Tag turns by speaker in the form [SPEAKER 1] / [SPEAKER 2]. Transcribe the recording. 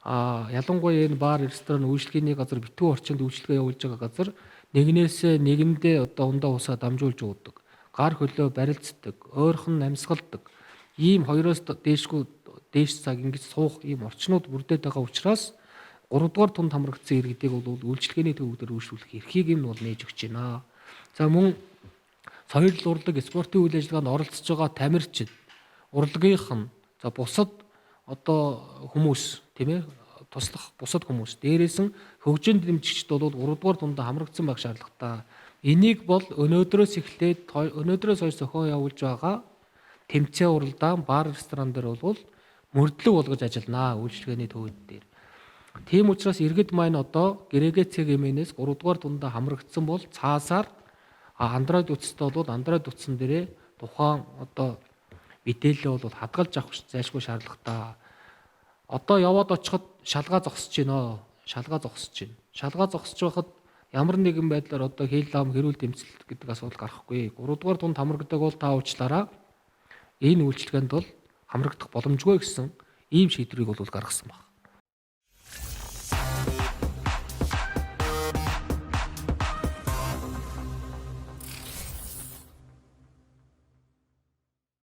[SPEAKER 1] Ялангуяа энэ бар, ресторан, үйлчилгээний газар битүү орчинд үйлчилгээ явуулж байгаа газар нэгнээсээ нэгэндээ одоо ундаа усаа дамжуулж уудаг. Гар хөлөө барилцдаг, ойрхон амьсгалдаг. Ийм хоёроос дээшгүй дээш цаг ингэж суух ийм орчнууд бүрдээд байгаа учраас 3 дугаар тунд хамрагдсан иргэдийг бол үйлчилгээний төвөг дээр үйлчлүүлэх эрхийг нь бол нээж өгч байна. За мөн соёл урлаг, спортын үйл ажиллагаанд оролцож байгаа тамирчид, урлагийнхан, за бусад одоо хүмүүс, тийм ээ, туслах бусад хүмүүс, дээрээс нь хөгжинд дэмжигчд бол 3 дугаар тундаа хамрагдсан байх шаардлагатай. Энийг бол өнөөдрөөс эхлээд өнөөдрөөс хойш зохион явуулж байгаа тэмцээн уралдаан бар ресторан дээр бол мөрдлөг болгож ажилланаа үйлчилгээний төвөд дээр. Тийм учраас иргэд маань одоо гэрээгээ ЦГМ-нээс 3 дугаар тундаа хамрагдсан бол цаасаар Android утастай бол Android утсан дээрээ тухайн одоо мэдээлэл бол хадгалж авах зайлшгүй шаардлагатай. Одоо яваад очиход шалгаа зогсож байна. Шалгаа зогсож байна. Шалгаа зогсож байхад ямар нэгэн байдлаар одоо хэл лам хэрүүл дэмцэлт гэдэг асуудал гарахгүй. 3 дугаар тунд хамрагдаг бол та уучлаарай. Энэ үйлчилгээнд бол хамрагдах боломжгүй гэсэн ийм шийдвэрийг бол гаргасан байна.